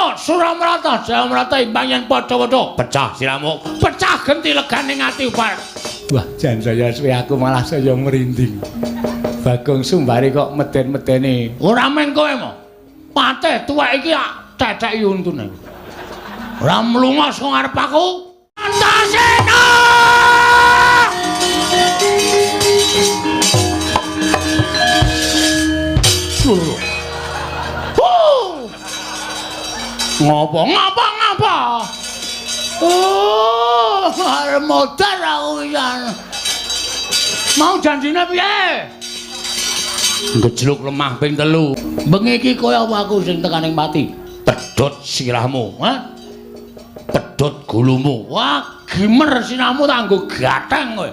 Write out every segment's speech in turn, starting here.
Amuk Suramrata Jayamrata imbang yen padha-padha pecah siramu, pecah genti legane ati upar. Wah, jan saya suwe aku malah saya merinding. Bagong Sumbari kok meden-medeni. Ora meng kowe mo. Pateh tuwek iki ceceki untune. Ora mlunga saka ngarep aku. Antasena! Ngopo ngapa ngapa? Oh, arep modar aku pisan. Mau janjine piye? Ngejluk lemah ping 3. Bengi iki kaya apa aku sing tekaning pati? Pedhot sirahmu, ha? Pedhot gulumu. Wah, gimer sirahmu tak nggo gatheng kowe.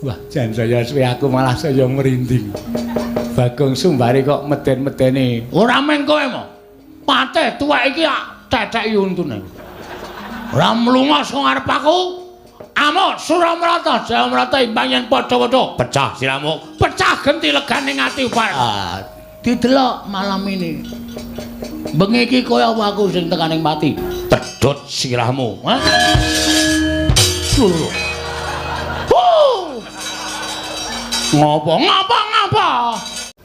Wah, jan saya suwe aku malah saya merinding. Bagong Sumbari kok meden-medeni. Ora meng kowe mo. Pateh tuwek iki ceceki untune. Ora mlunga saka ngarep aku. Amuk Suramrata Jayamrata imbang yen padha-padha pecah siramu, pecah genti legane ati upar. Ah, didelok malam ini. Bengi iki kaya apa aku sing tekaning pati? Pedhot sirahmu, ha? Ngopo ngapa ngapa?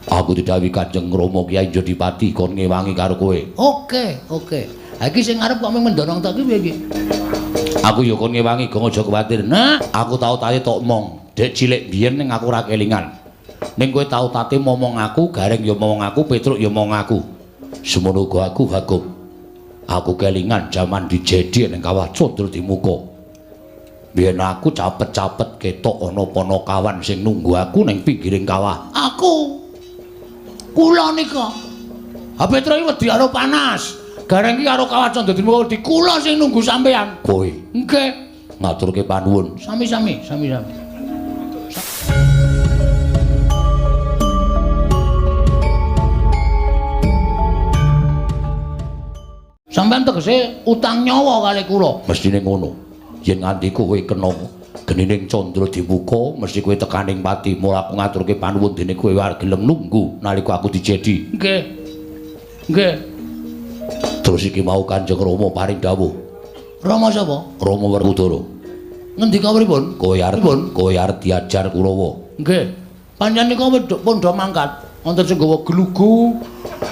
Aku didhawuhi Kanjeng Rama Kyai Jodipati kon ngewangi karo kowe. Oke, oke. Ha iki sing arep kok mung mendorong tok iki piye iki? Aku ya kon ngewangi, gong aja kuwatir. Nah, aku tau tate tok omong. Dek cilik biyen ning aku ora kelingan. Ning kowe tau tate momong aku, Gareng ya momong aku, Petruk ya momong aku. Semono uga aku, Bagong. Aku kelingan jaman dijedi ning kawah Condro Dimuka. Biyen aku capet-capet ketok ana panakawan sing nunggu aku ning pinggiring kawah. Aku kula nika. Ha Petruk iki wedi karo panas. Gareng iki karo kawah Condro Dimuka wedi kula sing nunggu sampean. Kowe. Nggih. Ngaturke panuwun. Sami-sami, sami-sami. Sampeyan tegese utang nyawa kali kula. Mestine ngono. Yen nganti kowe kena genining Condro Dimuka, mesti kowe tekaning pati. Mula aku ngaturke panuwun dene kowe arep gelem nunggu nalika aku dijedi. Nggih. Nggih. Terus iki mau Kanjeng Rama paring dawuh. Rama sapa? Rama Werkudara. Ngendika pripun? Kowe arep kowe arep diajar Kurawa. Nggih. Pancen nika pun do mangkat. Wonten sing gawa glugu,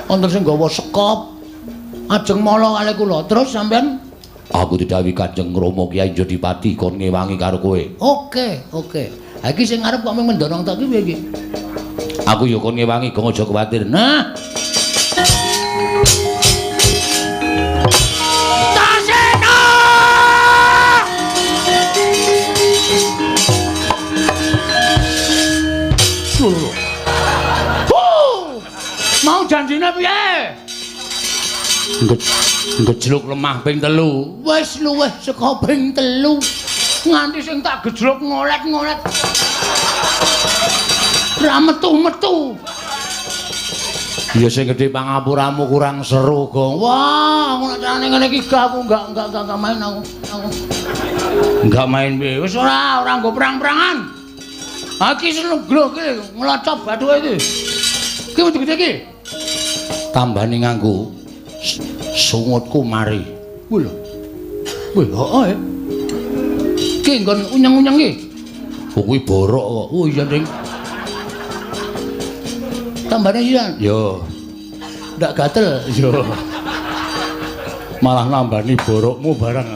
wonten sing gawa sekop. Ajeng mala kalih kula. Terus sampean aku didhawuhi Kanjeng Rama Kyai Jodipati kon ngewangi karo kowe. Oke, oke. Ha iki sing arep kok mung mendorong tok iki piye iki? Aku ya kon ngewangi, gong aja kuwatir. Nah. Tasena! Mau janjine piye? Ngejluk lemah ping 3. Wis luwih saka ping 3. Nganti sing tak gejluk ngolet-ngolet. Ra metu-metu. Ya sing gedhe pangapuramu kurang seru, Gong. Wah, ngono carane ngene iki gak aku enggak main aku. Aku. Enggak main piye? Wis ora nggo perang-perangan. Ha iki seneng glok iki nglocop bathuke iki. Iki gede iki. Tambane nganggo sungutku mari. Kuwi lho. Wih, heeh. Ki nggon unyeng-unyeng iki. Oh, kuwi borok kok. Oh iya, Ding. Tambane sisan. Yo. Ndak gatel. Yo. Malah nambani borokmu barang.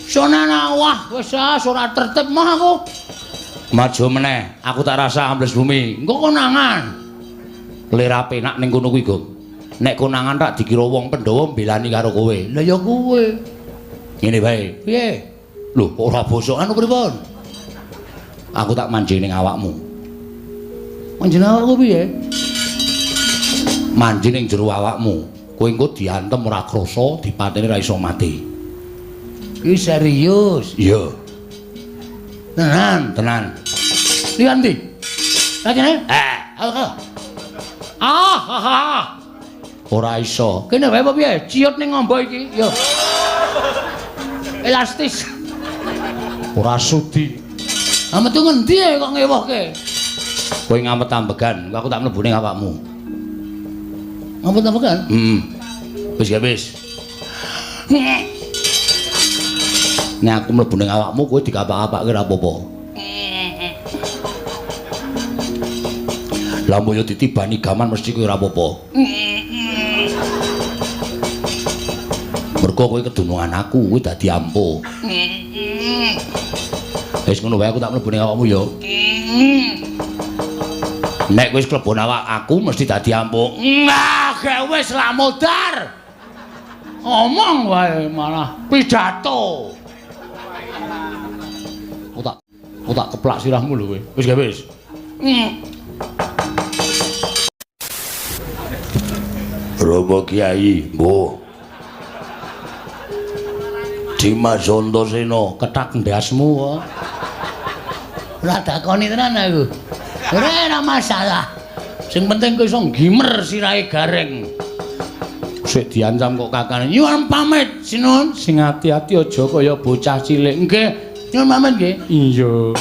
Sonana wah, wis ah ora tertib mah aku. Maju meneh, aku tak rasa ambles bumi. Engko konangan. Lera penak ning kono kuwi, Gong. Nek konangan tak dikira wong Pandhawa mbelani karo kowe. Lah ya kowe. Ngene wae. Piye? Lho, ora bosok anu pripun? Aku tak manjing ning awakmu. Manjing awakku piye? Manjing ning jero awakmu. Kowe engko diantem ora krasa, dipateni ora iso mati. Iki serius? Iya. Tenan, tenan. Liyan ndi? Lah kene? Eh, ah, ah, ah. Ora iso. Kene wae apa piye? Ciut ning ngombo iki. Yo. Elastis. Ora sudi. Ah metu ngendi kok ngewohke? Kowe ngamet ambegan, aku tak mlebu ning awakmu. Ngamet ambegan? Heeh. Wis ya wis. Nek aku mlebu ning awakmu kowe dikapak-kapake ora apa-apa. Lah mbok yo ditibani gaman mesti kowe ora apa-apa. Mergo kowe kedunungan aku, kowe dadi ampuh. Wis ngono wae aku tak mlebu ning awakmu ya. Nek wis klebon awak aku mesti dadi ampuh. Nah, gek wis lah modar. Omong wae malah pidato. Aku tak keplak sirahmu lho kowe. Wis gak wis. Romo Kiai, mbuh. Dimas Antasena kethak ndasmu kok. Ora dakoni tenan aku. Ora masalah. Sing penting kowe iso nggimer sirahe Gareng. Sik diancam kok kakane. Nyuwun pamit, sinuwun. Sing ati-ati aja kaya bocah cilik. Nggih, nyuwun pamit nggih. Iya.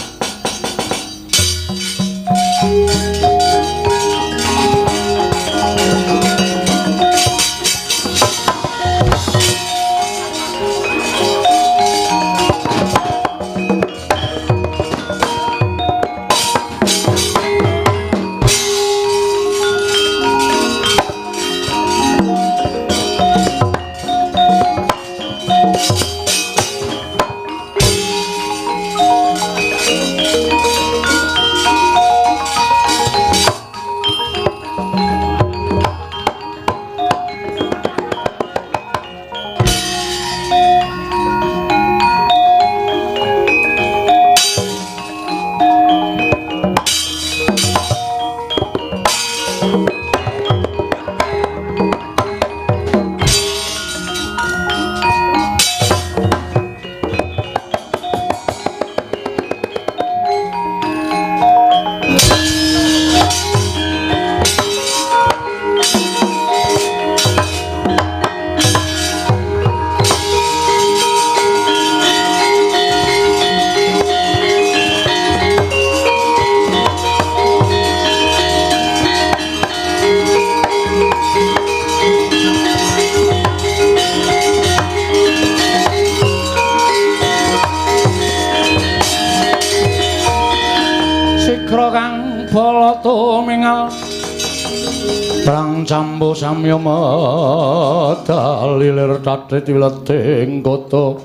Cambo samya medal lilir tatit wileting kota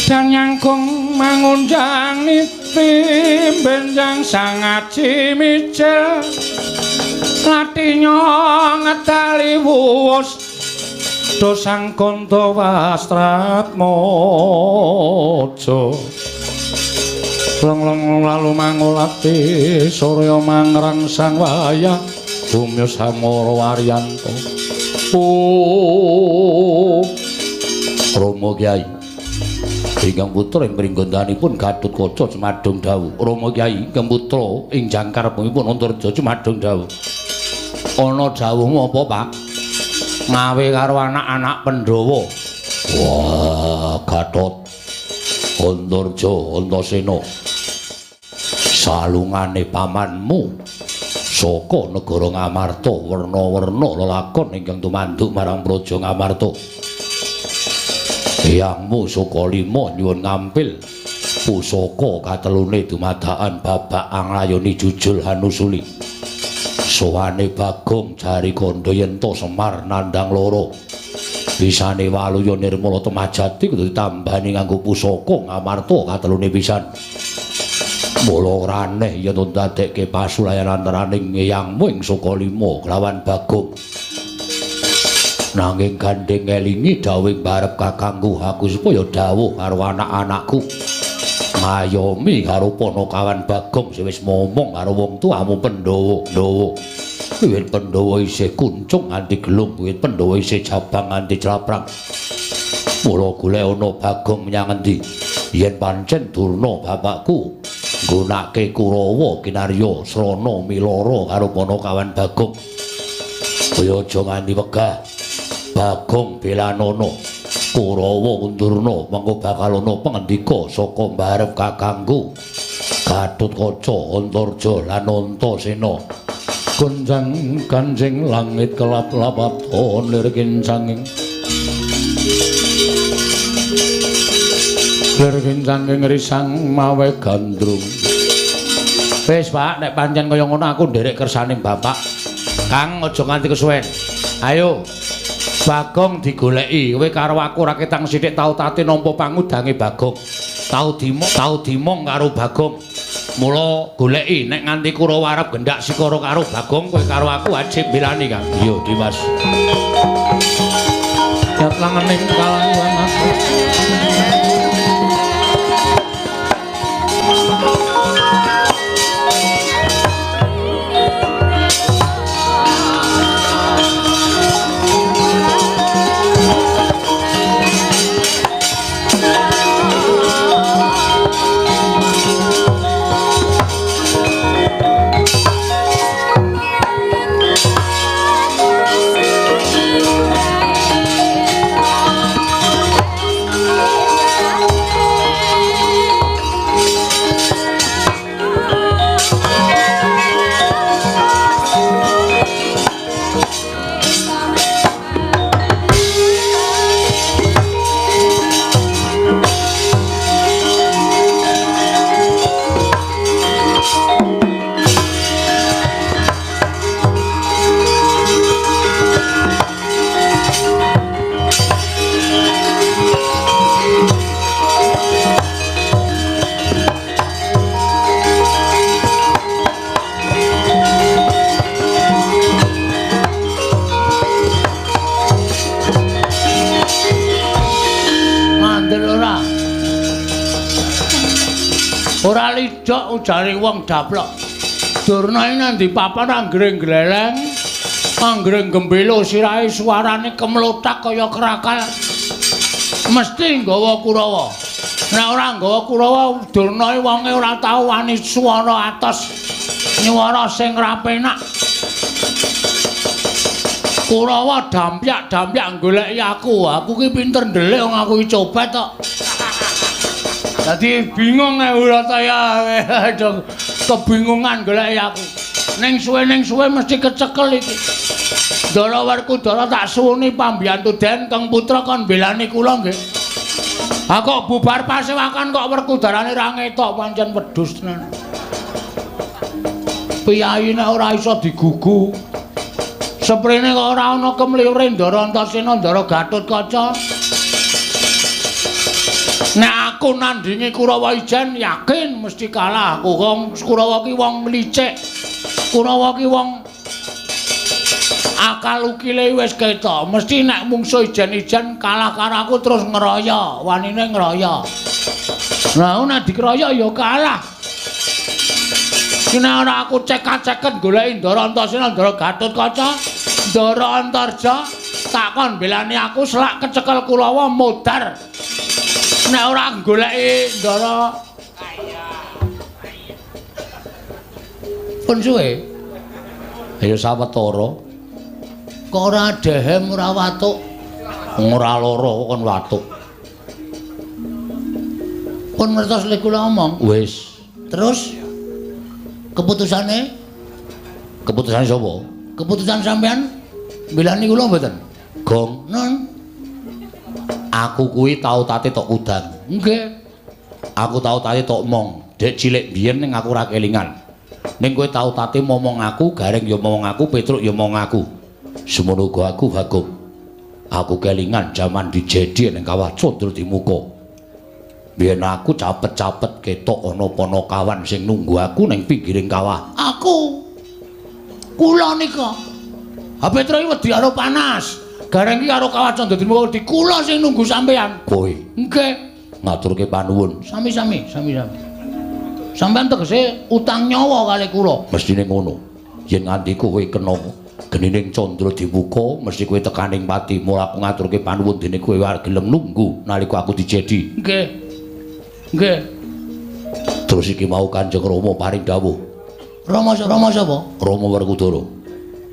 danyangkung mangunjang niti benjang sangaji mijil latinya ngedali wuwus dosang kanca wastratmojo long-long lalu mangulati surya mangrangsang wayah Bumyo Samara Waryanto. Oh, Rama Kyai ingkang putra ing pringgondanipun Gatotkaca Cumadung dawuh. Rama Kyai ingkang putra ing jangkar bumipun Antarja Cumadung dawuh. Ana dawuhmu apa, Pak? Ngawe karo anak-anak Pandhawa. Wah, Gatot Antarja Antasena. Salungane pamanmu saka negara Ngamarta werna-werna lelakon ingkang tumanduk marang praja Ngamarta. Eyangmu Sukalima nyuwun ngampil pusaka katelune dumadakan babak anglayoni jujul hanusuli. Sowane Bagong jari kandha yen to Semar nandhang loro. Bisane Waluya Nirmala Temajati kudu ditambani nganggo pusaka Ngamarta katelune pisan. Mula ora aneh yen ndadekke pasulayan antaraning eyangmu ing Sukalima kelawan Bagong. Nanging gandeng ngelingi dawuhing barep kakangku aku supaya dawuh karo anak-anakku. Ngayomi karo Panakawan Bagong sing wis momong karo wong tuamu Pandhawa. Ndawa. Wiwit Pandhawa isih kuncung nganti gelung, wiwit Pandhawa isih jabang nganti jlaprang. Mula golek ana Bagong menyang endi? Yen pancen Durna bapakku nggunake Kurawa kinarya srana milara karo Panakawan Bagong. Kaya aja nganti wegah. Bagong belanana Kurawa undurna mengko bakal ana pangendika saka mbarep kakangku Gatotkaca Antarja lan Antasena. Gonjang ganjing langit kelap-lapaton lir kincanging Lir kincang ngrisang mawe gandrung. Wis, Pak, nek pancen kaya ngono aku nderek kersane Bapak. Kang aja nganti kesuwen. Ayo. Bagong digoleki. Kowe karo aku ora ketang sithik tau tate nampa pangudange Bagong. Tau dimong karo Bagong. Mula goleki nek nganti Kurawa arep gendak sikara karo Bagong, kowe karo aku wajib belani, Kang. Iya, Dimas. Yat langening kalangguhan aku. Ora lidok ujare wong daplok. Durna iki nang ndi papan anggere gleleng, anggere gembelo sirahe suarane kemlothak kaya krakal. Mesti nggawa Kurawa. Nek ora nggawa Kurawa, Durna iki wonge ora tau wani swara atos. Nyuwara sing ra penak. Kurawa dampyak-dampyak goleki aku. Aku ki pinter ndelik wong aku ki copet kok. Dadi bingung nek Urataya, kebingungan goleki aku. Ning suwe mesti kecekel iki. Ndara Werkudara tak suwuni pambiyantu Den Kang Putra kon belani kula nggih. Ha kok bubar pasewakan kok Werkudarane ra ngetok pancen wedhus tenan. Piyayi nek ora iso digugu. Seprene kok ora ana kemliure Ndara Antasena Ndara Gatotkaca. Nek aku nandingi Kurawa ijen yakin mesti kalah aku. Wong Kurawa ki wong licik. Kurawa ki wong akal ukile wis ketok. Mesti nek mungsuh ijen-ijen kalah karo aku terus ngeroyo, wanine ngeroyo. Lah nek dikeroyo ya kalah. Nek ora aku cekak-ceket goleki Ndara Antasena, Ndara Gatotkaca, Ndara Antarja, tak kon belani aku selak kecekel Kurawa modar. Nek ora goleki Ndara pun suwe. Ayo sawetara. Kok ora dehem ora watuk? Ora lara kon watuk. Pun ngertos lek kula omong. Wis. Terus keputusane? Keputusane sapa? Keputusan sampean mbelani kula mboten? Gong. Non. Aku kuwi tau tate tok udan. Nggih. Aku tau tate tok mong. Dek cilik biyen ning aku ora kelingan. Ning kowe tau tate momong aku, Gareng ya momong aku, Petruk ya momong aku. Semono uga aku Bagong. Aku kelingan jaman dijedi ning kawah Condro Dimuka. Biyen aku capet-capet ketok ana panakawan sing nunggu aku ning pinggiring kawah. Aku. Kula nika. Ha Petruk iki wedi karo panas. Gareng iki karo kawah Condro Dimuka wedi kula sing nunggu sampean. Kowe. Nggih. Ngaturke panuwun. Sami-sami, sami-sami. Sampean tegese utang nyawa kali kula. Mestine ngono. Yen nganti kowe kena genining Condro Dimuka, mesti kowe tekaning pati. Mula aku ngaturke panuwun dene kowe arep gelem nunggu nalika aku dijedi. Nggih. Nggih. Terus iki mau Kanjeng Rama paring dawuh. Rama Rama sapa? Rama Werkudara.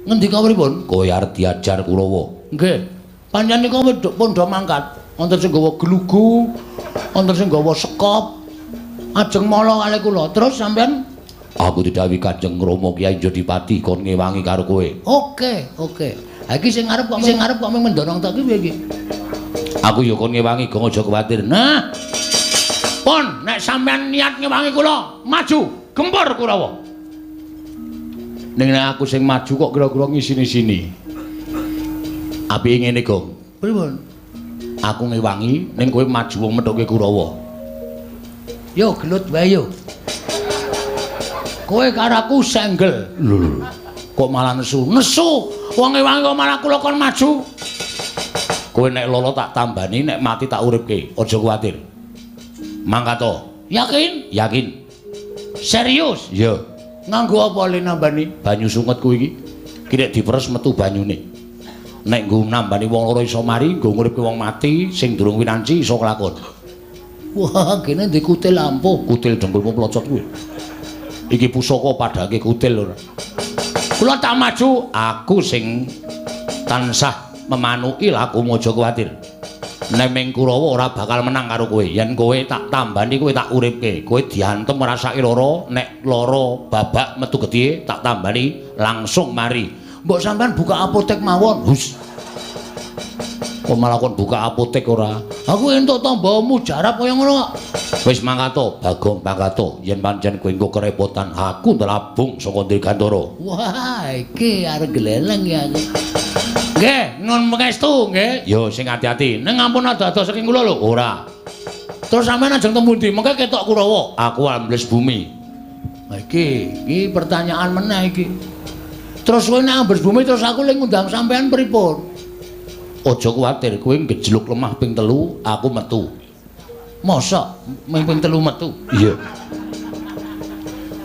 Ngendika pripun? Kowe arep diajar Kurawa. Nggih. Pancen nika pun do mangkat. Wonten sing gawa glugu, wonten sing gawa sekop. Ajeng mala kalih kula. Terus sampean? Aku didhawuhi Kanjeng Rama Kyai Jodipati kon ngewangi karo kowe. Oke, oke. Ha iki sing arep kok mung mendorong tok iki piye iki? Aku ya kon ngewangi, Gong, aja kuwatir. Nah. Pun nek sampean niat ngewangi kula, maju, gempur Kurawa. Ning nek aku sing maju kok kira-kira ngisini-sini. Apike ngene, Gong. Pripun? Aku ngewangi ning kowe maju wong methuke Kurawa. Yo gelut wae yo. Kowe karo aku senggel. Lho, kok malah nesu? Nesu. Wong ngewangi kok malah kula kon maju. Kowe nek lolo tak tambani, nek mati tak uripke. Aja kuwatir. Mangkat to. Yakin? Yakin. Serius? Iya. Nganggo apa le nambani? Banyu sunget kuwi iki. Ki nek diperes metu banyune. Nek nggo nambani wong loro iso mari, nggo nguripke wong mati sing durung winanci iso kelakon. Wah, kene ndek kutil ampuh, kutil dengkulmu plocot kuwi. Iki pusaka padhake kutil ora. Kula tak maju, aku sing tansah memanuki lakumu, aja kuwatir. Nek Kurawa ora bakal menang karo kowe. Yen kowe tak tambani, kowe tak uripke. Kowe diantem ngrasake lara, nek lara babak metu getih tak tambani langsung mari. Mbok sampean buka apotek mawon. Hus. Kok malah kon buka apotek ora? Aku entuk tamba mujarab kaya ngono kok. Wis mangkat to, Bagong mangkat to. Yen pancen kowe engko kerepotan, aku ndelabung saka Dirgantara. Wah, iki arep gleleng ya aku. Nggih, nun pangestu nggih. Ya sing ati-ati. Ning ampun ado-ado saking kula lho. Ora. Terus sampean ajeng temu ndi? Mengke ketok Kurawa. Aku ambles bumi. Lah iki, iki pertanyaan meneh iki. Terus kowe nek ambles bumi terus aku le ngundang sampean pripun? Aja kuwatir, kowe ngejluk lemah ping 3, aku metu. Mosok ming ping 3 metu? Iya.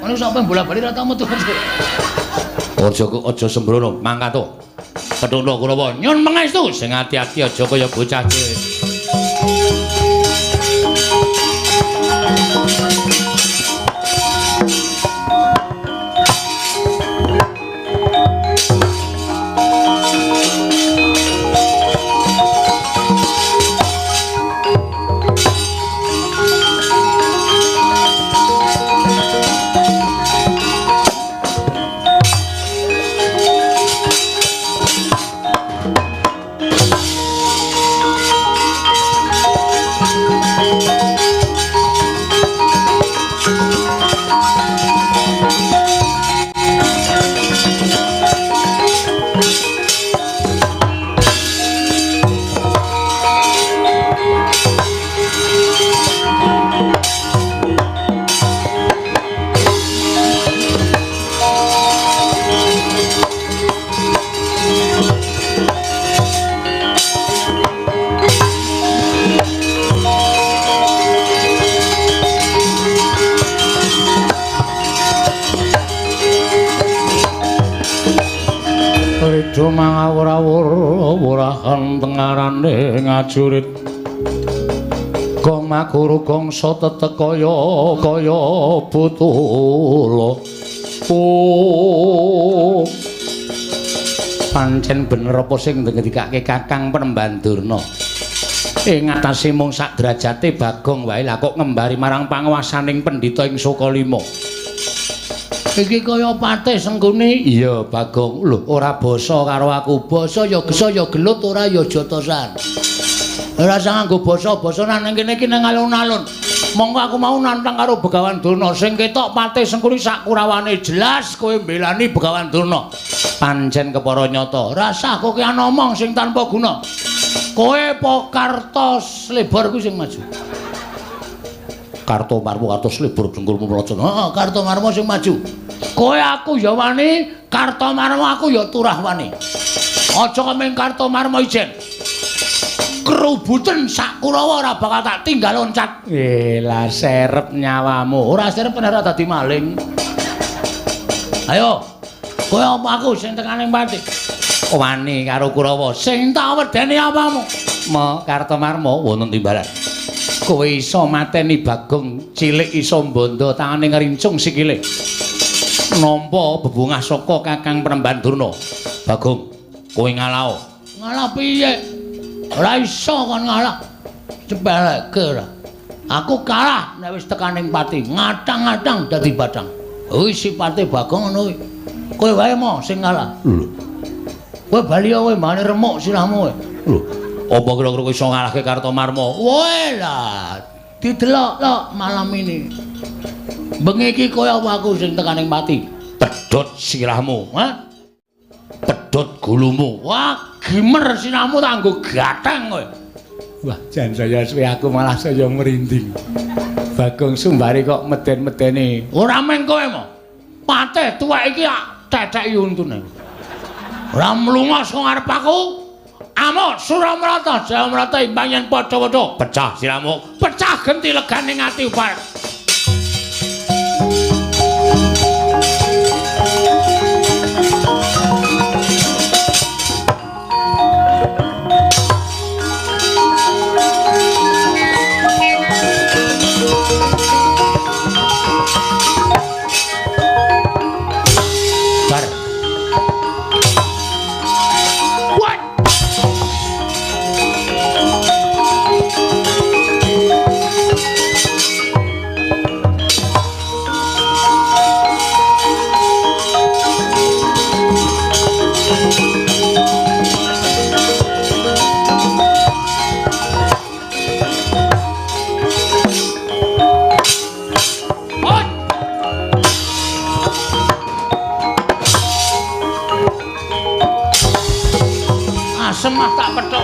Ono sampe bola-bali ra tau metu. Aja sembrono, mangkat to. Kethuno Kurawa, nyun pangestu sing ati-ati aja kaya bocah cilik. Mangawur-awur wurahan tengarane ngajurit gong makuru gongso tetek kaya kaya butula. Oh, pancen bener apa sing ngendikake Kakang Penemban Durna. Ing atase mung sak derajate Bagong wae lah kok ngembari marang panguwasaning pendhita ing Sukalima. Iki kaya patih Sengkuni. Iya, Bagong. Lho, ora basa karo aku. Basa ya gesa ya gelut ora ya jotosan. Ora usah nganggo basa-basa nang kene iki nang alun-alun. Monggo aku mau nantang karo Begawan Durna. Sing ketok patih Sengkuni sak kurawane jelas kowe mbelani Begawan Durna. Pancen kepara nyata. Ora usah kowe ngomong sing tanpa guna. Kowe po Karto Slebor kuwi sing maju. Karto Marmo, Karto Slebor dengkulmu mlocot. Heeh, Karto Marmo sing maju. Kowe aku ya wani, Karto Marmo aku ya turah wani. Aja kemeng Karto Marmo ijen. Kerubuten sak Kurawa ora bakal tak tinggal loncat. Lah serep nyawamu. Ora serep ora dadi maling. Ayo. Kowe apa aku sing tekaning pati? Wani karo Kurawa. Sing tak wedeni apamu? Mo Karto Marmo wonten timbalan. Kowe iso mateni Bagong cilik iso mbondo tangane ngrincung sikile. Nampa bebungah saka Kakang Penemban Durna. Bagong, kowe ngalao. Ngalah piye? Ora iso kon ngalah. Cepeleke ora. Aku kalah nek wis tekaning pati, ngatang-ngatang dadi batang. Kuwi sipate Bagong ngono kuwi. Kowe wae mo sing ngalah. Lho. Kowe bali kowe mbane remuk sirahmu kowe. Lho. Apa kira-kira kowe iso ngalahke Kartomarma? Woe lah, didelok lho malam ini. Bengi iki kaya apa aku sing tekaning pati? Pedhot sirahmu, ha? Pedhot gulumu. Wah, gimer sirahmu tak nggo gatheng kowe. Wah, jan saya suwe aku malah saya merinding. Bagong Sumbari kok meden-medeni. Ora meng kowe mo. Patih tuwek iki ceceki untune. Ora mlunga saka ngarep aku. Amuk Suramrata, Jayamrata imbang yen padha-padha pecah sirahmu, pecah genti legane ati upar. Semah tak petok.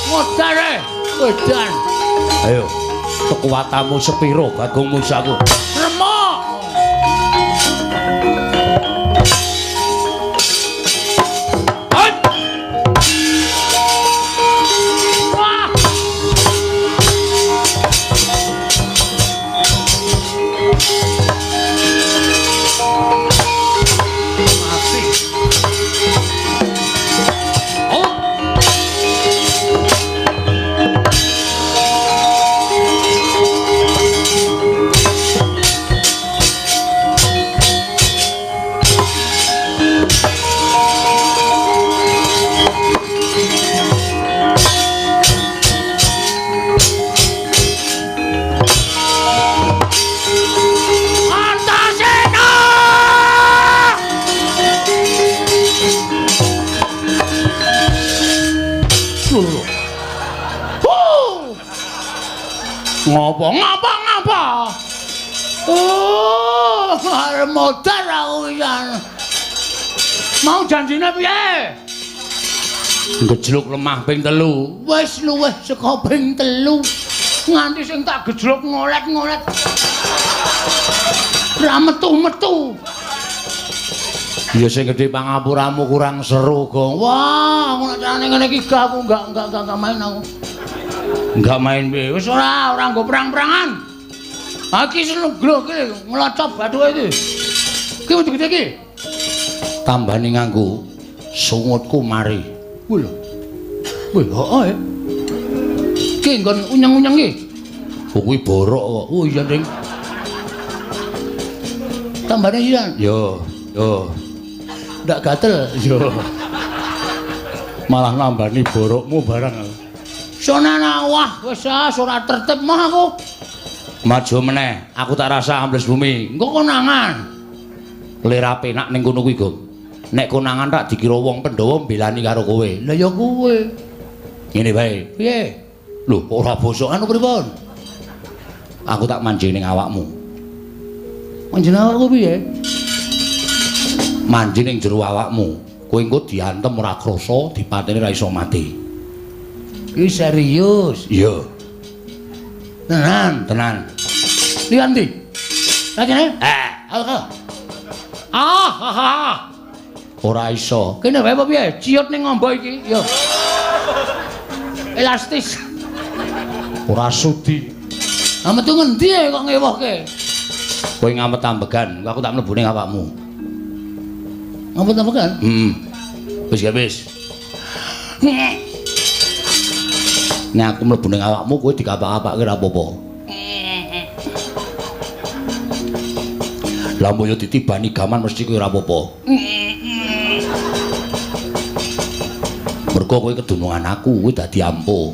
Modare, wedan. Ayo, kekuatanmu sepiro Bagong Musaku? Remuk. Ngopo ngapa ngapa? Oh, arep modar aku pisan. Mau janjine piye? Gejluk lemah ping 3. Wis luwih saka ping 3. Nganti sing tak gejluk ngolet-ngolet. Ora metu-metu. Ya sing gedhe pangapuramu kurang seru, Gong. Wah, aku nek carane ngene iki gak aku enggak main aku. Enggak main piye? Wis ora nggo perang-perangan. Ha iki seneng iki nglocop bathuke iki. Iki wedi gede iki. Tambane nganggo sungutku mari. Kuwi lho. Wih, heeh. Iki nggon unyeng-unyeng iki. Oh, kuwi borok kok. Oh iya, Ding. Tambane iya. Yo, yo. Ndak gatel. Yo. Malah nambani borokmu barang. Sonana wah wis ora tertib mah aku. Maju meneh, aku tak rasa ambles bumi. Engko konangan. Lera penak ning kono kuwi, Gong. Nek konangan tak dikira wong Pandhawa mbelani karo kowe. Lah ya kowe. Ngene wae. Piye? Lho, ora bosok anu pripun? Aku tak manjing ning awakmu. Manjing awakku piye? Manjing ning jero awakmu. Kowe engko diantem ora krasa, dipateni ora iso mati. Iki serius. Iya. Tenan, tenan. Liyan ndi? Lah kene? Eh, Ah, ah. Ora iso. Kene wae apa piye? Ciut ning ngombo iki. Yo. Elastis. Ora sudi. Ah metu ngendi kok ngewohke? Kowe ngamet ambegan, aku tak mlebu ning awakmu. Ngamet ambegan? Heeh. Wis ya wis. Nek aku mlebu ning awakmu kowe dikapak-kapake ora apa-apa. Lah mbok yo ditibani gaman mesti kowe ora apa-apa. Mergo kowe kedunungan aku, kowe dadi ampuh.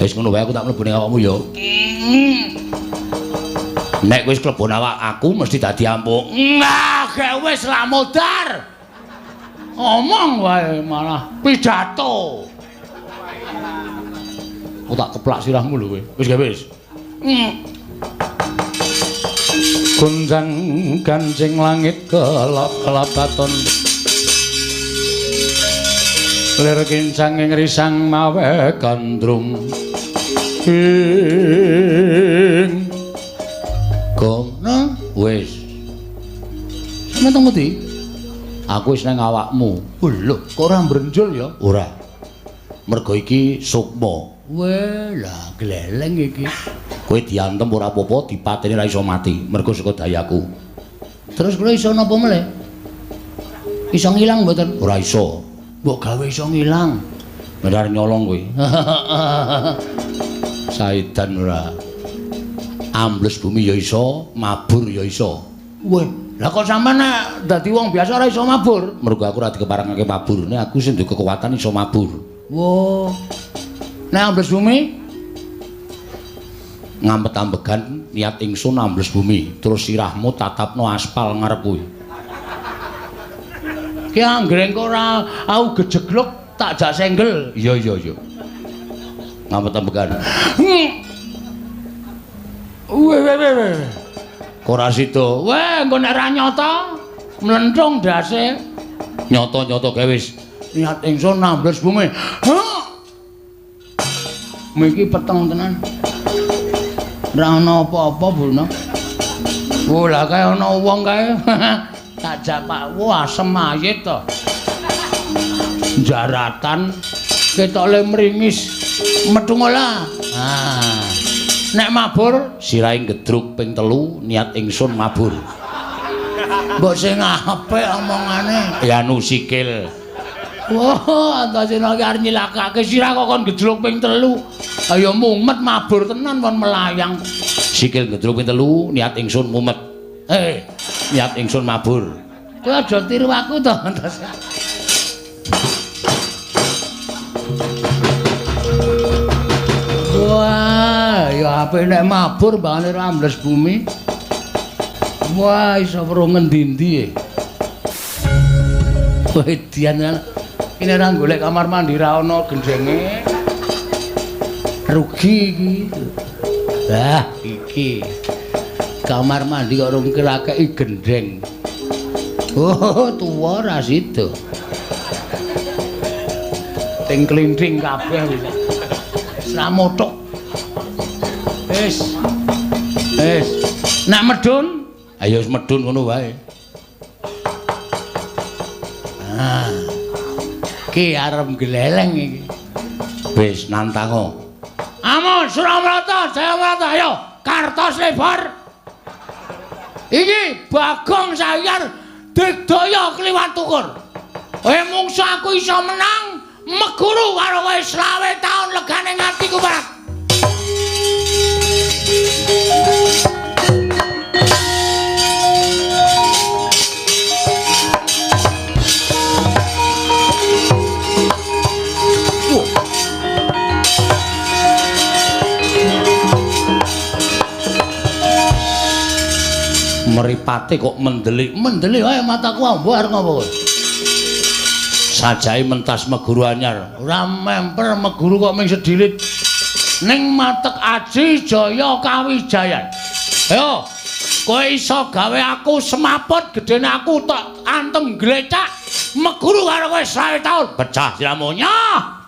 Wis ngono wae aku tak mlebu ning awakmu ya. Nek wis klebon awak aku mesti dadi ampuh. Nah, gek wis lah modar. Omong wae malah pidato. Aku tak keplak sirahmu lho kowe. Wis gak wis. Gonjang ganjing langit kelap-kelapaton. Lir kincang ing risang mawe gandrung. Ing gono wis. Sampe teng ngendi? Aku wis nang awakmu. Lho, kok ora mbrenjul ya? Ora. Mergo iki sukma. Weh, lah gleleng iki. Kowe diantem ora apa-apa, dipateni ora iso mati, mergo saka dayaku. Terus kula iso napa meleh? Iso ngilang mboten? Ora iso. Mbok gawe iso ngilang. Bener nyolong kowe. Saidan ora. Ambles bumi ya iso, mabur ya iso. Weh, lah kok sampean nek dadi wong biasa ora iso mabur? Mergo aku ora dikeparengake mabur. Nek aku sing duwe kekuatan iso mabur. Wah. Nek ambles bumi ngampet-ambegan niat ingsun ambles bumi, terus sirahmu tatapno aspal ngarep kuwi. Ki anggere engko ora aku gejegluk tak jak senggel. Iya iya iya. Ngampet-ambegan. Weh weh weh. Kok ora sida? Weh, engko nek ora nyata mlenthung ndase. Nyata-nyata gawe wis niat ingsun ambles bumi. Miki peteng tenan. Ora ana apa-apa, Bu. Oh, lah kae ana wong kae. Tak japak, wah asem mayit to. Jaratan ketoke mringis. Metu ngolah. Ah. Nek mabur sirahe gedruk ping 3 niat ingsun mabur. Mbok sing apik omongane. Ya anu sikil. Wah, Antasena iki arep nyilakake sirah kok kon gejluk ping 3. Ayo mumet mabur tenan kon melayang. Sikil gejluk ping 3 niat ingsun mumet. Niat ingsun mabur. Kowe aja tiru aku to, Antasena. Wah, ya apik nek mabur mbangane ora ambles bumi. Wah, iso weruh ngendi-endi e. Wedian ini ora golek kamar mandi ra ana gendenge. Rugi iki. Lah iki. Kamar mandi kok rung kirakeki gendeng. Oh, tuwa ra sida. Ting klinting kabeh wis. Ra mothok. Wis. Wis. Nek medun, ayo wis medun ngono wae. Ah. Ki arep gleleng iki. Wis nantango. Amun Suramrata, Jayamrata, ayo kartos lebar. Iki Bagong Sayar digdaya kliwat tukur. Kowe mungsu aku iso menang meguru karo kowe 25 taun legane ngatiku Pak. Mripate kok mendelik, mendelik wae mataku ambo arep ngopo kowe? Sajae mentas meguru anyar. Ora memper meguru kok ming sedilit. Ning matek aji jaya kawijayan. Ayo, kowe iso gawe aku semaput gedene aku tak antem glecak meguru karo kowe 25 taun. Pecah siramu nyoh.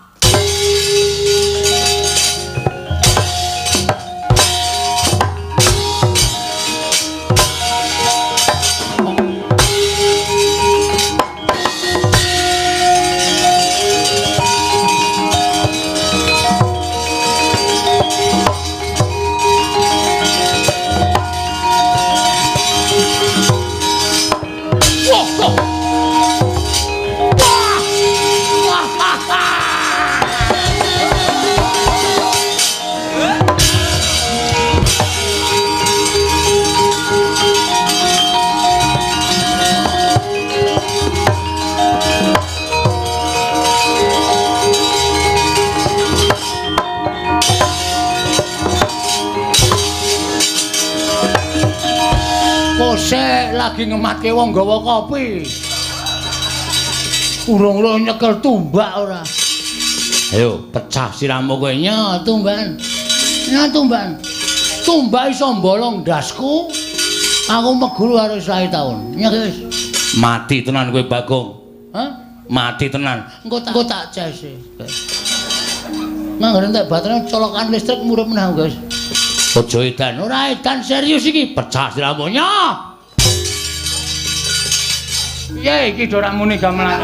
Wah, wah. Wah, ha, ha. Kose lagi ngematke wong gawa kopi. Urung-urung nyekel tumbak ora. Ayo pecah sirahmu kowe. Nya tumbakan. Nya tumbakan. Tumbak iso mbolong ndasku. Aku meguru karo 1 taun. Nya wis. Mati tenan kowe Bagong. Hah? Mati tenan. Engko tak cese. Nang entek baterai colokan listrik murup meneh, guys. Aja edan. Ora edan serius iki. Pecah sirahmu. Nya. Piye iki ora muni gamelan.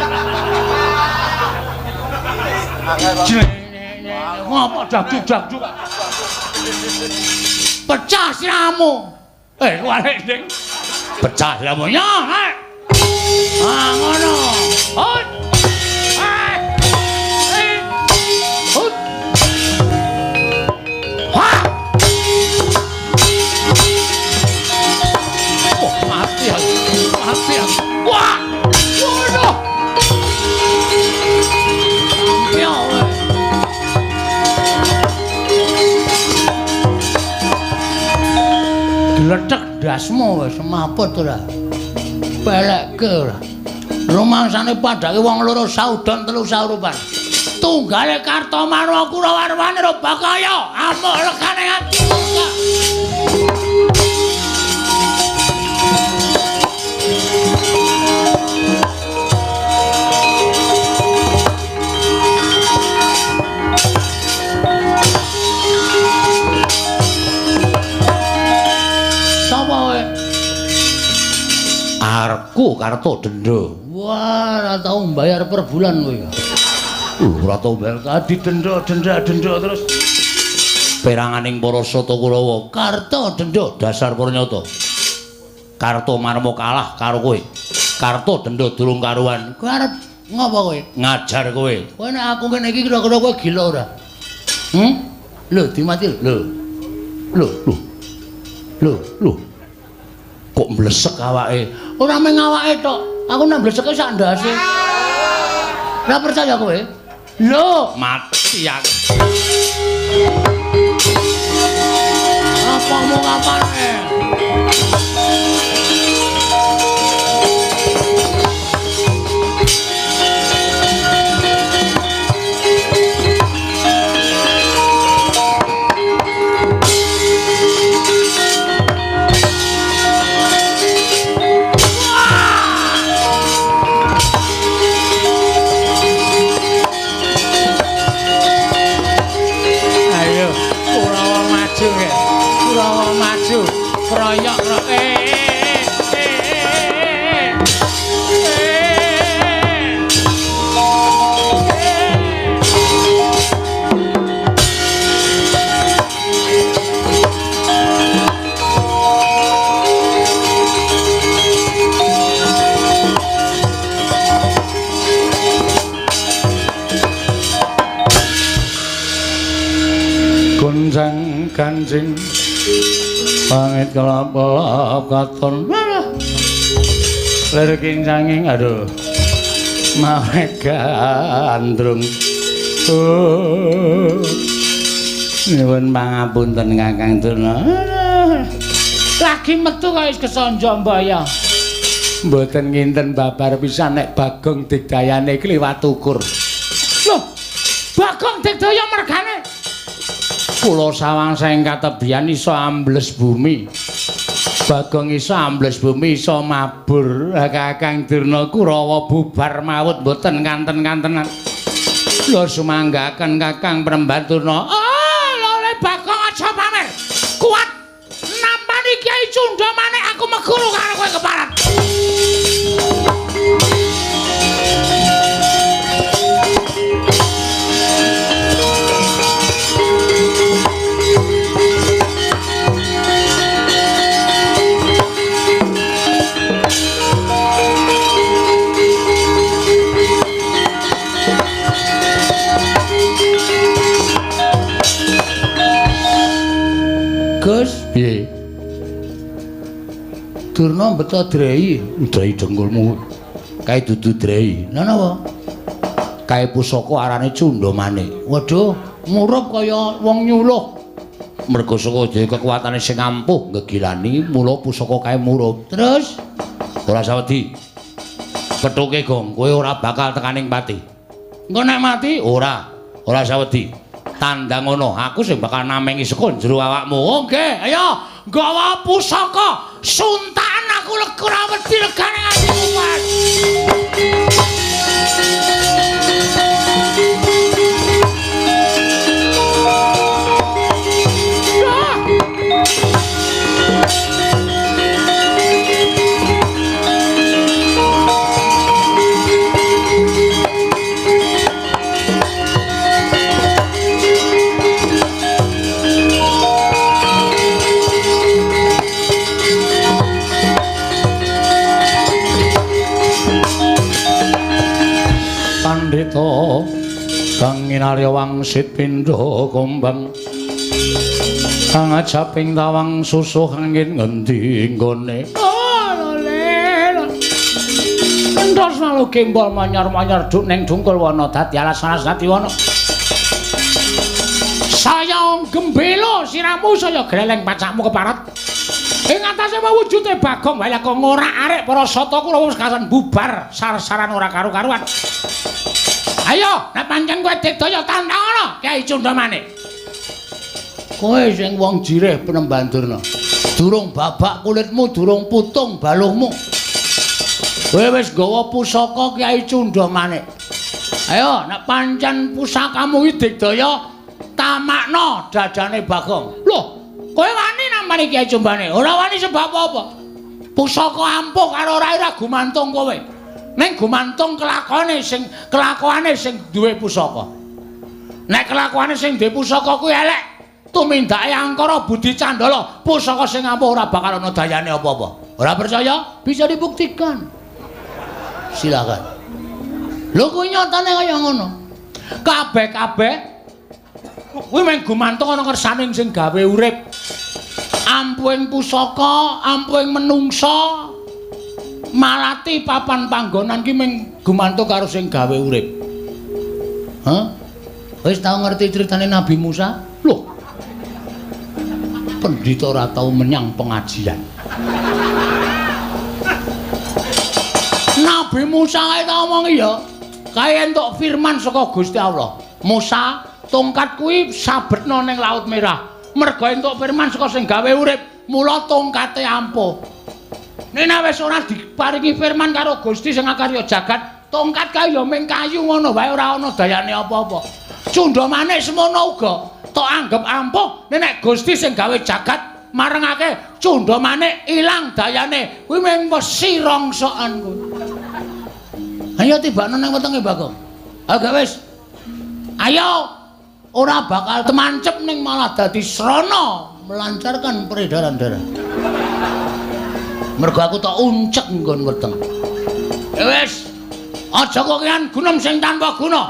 Ngopo dak-dak-dak. Pecah sirahmu. Kuwalik ding. Pecah sirahmu. Nya. Ah ngono. Hut. Hut. Ha. Oh, mati aku. Mati aku. Wah. Waduh. Ya. Gletek dasmu wis semaput ora. Pelekke ora. Rumangsane padake wong loro saudon telu saurupan. Tunggale Kartomarwa Kurawarwane Bakaya amuk legane ati. Sapa kowe? Arku Karto Dendo. Wah, ora tau mbayar per bulan kowe. Ora tau bayar tadi dendo denda terus. Peranganing para Sata Kurawa, Karto Dendo dasar purnyata. Karto Marmo kalah karo kowe. Karto Dendo durung karuan. Kowe arep ngopo kowe? Ngajar kowe. Kowe nek aku ngene iki kira-kira kowe gila ora? Lho, dimati lho. Lho, lho. Lho, lho. Kok mblesek awake? Ora mung awake tok. Aku nek mbleseke sak ndase. Ora percaya kowe? Lho, mati aku. Apa mau kapane? Gonjang kancing pangit kelap-kelap katon lir kincanging aduh mawe gandrung. Nyuwun pangapunten Kakang Durna. Lagi metu kok wis kesanja mbaya. Mboten nginten babar pisan nek Bagong Digdayane iki liwat ukur. Loh, Bagong Digdaya mergane kula sawang saking katebian iso ambles bumi. Bagong iso ambles bumi iso mabur. Kakang Durna Kurawa bubar mawut mboten kanten-kantenan. Lho sumanggaken Kakang Premban Durna. Oh, lho Bagong aja pamer. Kuat nampani Kyai Cundha manik aku meguru karo kowe keparat. Gus, piye? Durna beto drei, drei dengkulmu. Kae dudu drei. Lha napa? Kae pusaka arane Cundha Manik. Waduh, murup kaya wong nyuluh. Mergo saka dhewe kekuatane sing ampuh ngegilani mula pusaka kae murup. Terus ora sawedi. Pethuke Gong, kowe ora bakal tekaning pati. Engko nek mati ora, ora sawedi. Tandang ngono, aku sing bakal namengi saka jero awakmu. Oke, ayo gawa pusaka. Suntakan aku ora wedi legane nganti kumat. Pandhita kang nginarya wangsit pindha kumbang kang ajaping tawang susuh angin ngendi nggone. Oh lho. Entos lalu gembol manyar-manyar duk ning dungkul wana dadi alas-alas dadi wana. Saya gembela siramu saya greleng pacakmu keparat. Ing atase mawujude Bagong wae kok ngorak-arik para sata kula wis kasan bubar sar-saran ora karu-karuan. Ayo, nek pancen kowe digdaya tantang Kyai Cundamane. Kowe sing wong jirih Penemban Durna. Durung babak kulitmu, durung putung baluhmu. Kowe wis nggawa pusaka Kyai Cundamane. Ayo, nek pancen pusakamu iki digdaya tamakno dadane Bagong. Loh, kowe wani nampani Kyai Cundamane? Ora wani sebab apa? Pusaka ampuh karo ora gumantung kowe. Ning gumantung kelakone sing duwe pusaka. Nek kelakuane sing duwe pusaka kuwi elek, tumindake angkara budi candala, pusaka sing ampuh ora bakal ana dayane apa-apa. Ora percaya? Bisa dibuktikan. Silakan. Lho kuwi nyatane kaya ngono. Kabeh-kabeh kuwi mung gumantung ana kersane sing gawe urip. Ampuhing pusaka, ampuhing menungsa, malati papan panggonan ki mung gumantung karo sing gawe urip. Hah? Wis tau ngerti critane Nabi Musa? Loh. Pendhita ora tau menyang pengajian. Nabi Musa kae tau omong ya, kae entuk firman saka Gusti Allah. Musa, tongkat kuwi sabetna ning Laut Merah. Mergo entuk firman saka sing gawe urip, mula tongkate ampuh. Nek wis ora diparingi firman karo Gusti sing akarya jagat, tongkat kae ya mung kayu ngono wae ora ana dayane apa-apa. Cundhamane semono uga tok anggep ampuh, nek Gusti sing gawe jagat marengake cundhamane ilang dayane, kuwi mung wesi rongsokan kuwi. Ayo tibakno nang wetenge Bagong. Ayo gak wis. Ayo ora bakal temancep ning malah dadi srana melancarkan peredaran darah. Mergo aku tak uncek nggon weteng. Ya wis. Aja kokean gunem sing tanpa guna.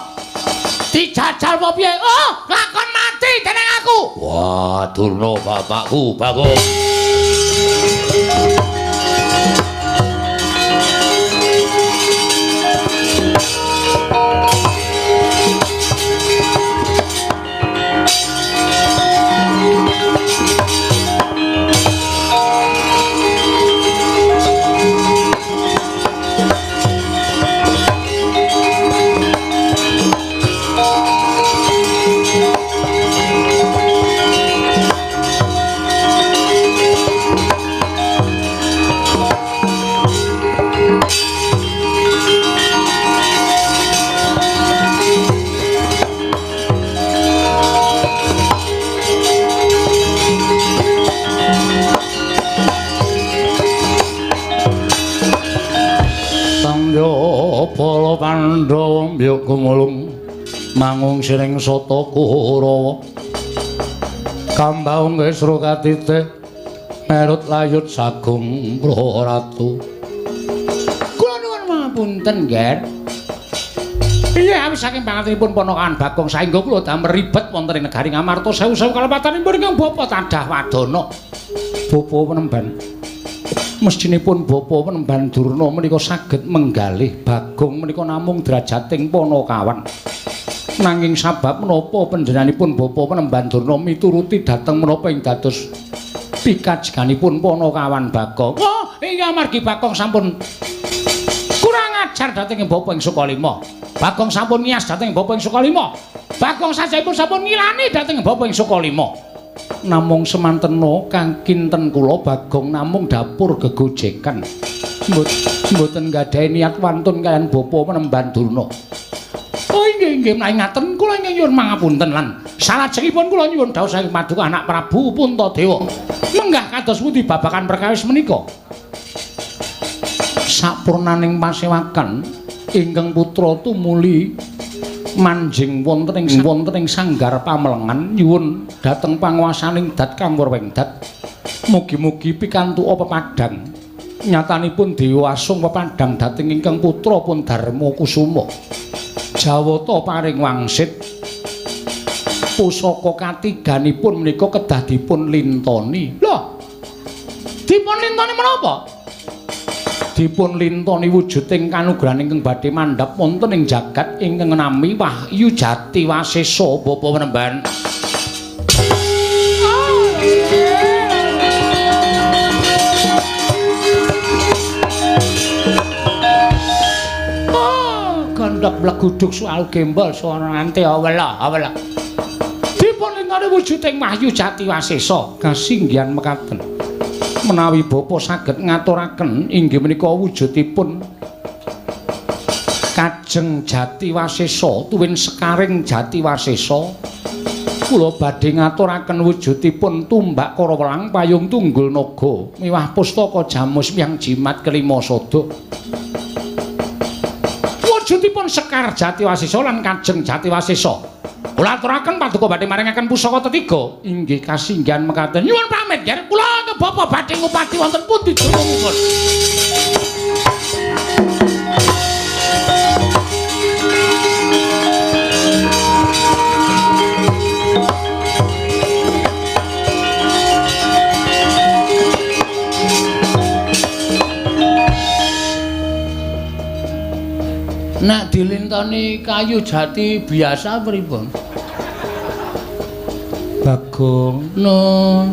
Dijajal apa piye? Oh, lakon mati dening aku. Wah, Durna bapakku, Bagong. Para Pandhawa mbyuk gumulung mangung siring sata Kurawa kambaung kesra katite merut layut sagung praratu. Kula nuwun pangapunten, Nger. Iya, awis saking pangantenipun ponakan Bagong saengga kula damel ribet wonten ing negari Ngamarta sewu-sewu kalepatanipun ingkang bapa tadah wadana. Bapa Penemban, mestinipun Bapa Penemban Durna menika saged menggalih Bagong menika namung drajating panakawan. Nanging sabab menapa panjenenganipun Bapa Penemban Durna mituruti dhateng menapa ing dados pikajeganipun Panakawan Bagong. Oh, iya amargi Bagong sampun kurang ajar dhateng Bapa ing Sukalima. Bagong sampun ngias dhateng Bapa ing Sukalima. Bagong sajaipun sampun ngilani dhateng Bapa ing Sukalima. Namung semantena kang kinten kula Bagong namung dapur gegojekan. Mboten gadhahi niat wantun kaliyan Bapa Penemban Durna. Oh inggih inggih menawi ngaten kula ingkang nyuwun mangapunten lan salajengipun kula nyuwun dawuh saking paduka anak Prabu Puntadewa. Menggah kados pundi babagan perkawis menika? Sapurnaning pasewakan ingkang putra tumuli manjing wonten ing sanggar pamelengan nyuwun dhateng panguwasaning dat kang werwengdat. Mugi-mugi pikantuk pepadhang. Nyatanipun Dewa Asung pepadhang dhateng ingkang putra pun Darma Kusuma. Jawata paring wangsit pusaka katiganipun menika kedah dipun lintoni. Lho, dipun lintoni menapa? Dipun lintoni wujuding kanugrahan ingkang badhe mandhap wonten ing jagat ingkang nami Wahyu Jati Wasesa Bapa Penemban. Gondok mleguduk soal gembol sono nganti awela awela. Dipun lintoni wujuding Wahyu Jati Wasesa kasinggihan mekaten. Menawi bapa saged ngaturaken inggih menika wujudipun Kajeng Jati Wasesa tuwin sekaring Jati Wasesa kula badhe ngaturaken wujudipun tumbak Karawelang payung tunggul naga miwah pustaka jamus miang jimat kelima sada. Wujudipun Sekar Jati Wasesa lan Kajeng Jati Wasesa. Kula aturaken paduka badhe maringaken pusaka tetiga. Inggih kasinggihan mekaten. Nyuwun pamit nggih kula ke bapa badhe ngupati wonten pundi dunungipun. Nek dilintoni kayu jati biasa pripun? Bagong, nun.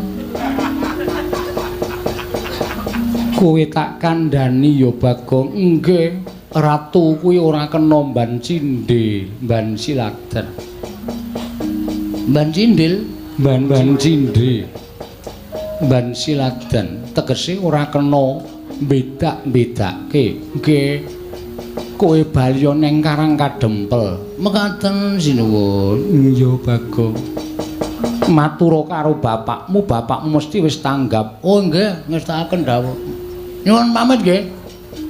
Kowe tak kandhani ya Bagong. Nggih, ratu kuwi ora kena mban cindil, mban siladan. Mban cindil, mban cindil. Mban siladan tegese ora kena bedak-bedake. Nggih. Kowe bali neng Karang Kadempel. Mekaten sinuwun. Iya Bagong. Matura karo bapakmu, bapakmu mesti wis tanggap. Oh nggih, ngestakaken dawuh. Nyuwun pamit nggih.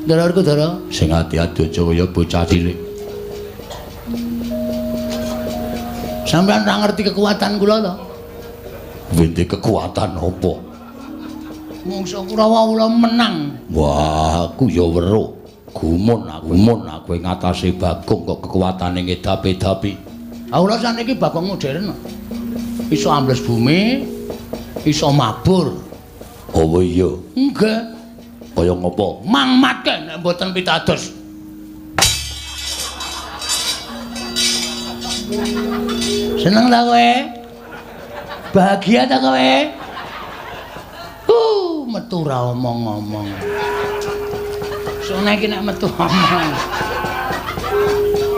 Ndara Kudara. Sing ati-ati aja kaya bocah cilik. Sampeyan ora ngerti kekuatan kula to? Wente kekuatan apa? Mungsa Kurawa kula menang. Wah, aku ya weruh. Gumun aku ing atase Bagong kok kekuatane ngedapi-dapi. Ah kula saniki Bagong modern. Iso ambles bumi, iso mabur. Oh iya. Nggih. Kaya ngopo? Mangmatke nek mboten pitados. Seneng ta kowe? Bahagia ta kowe? Metu ra omong-omong. Sone iki nek metu omong.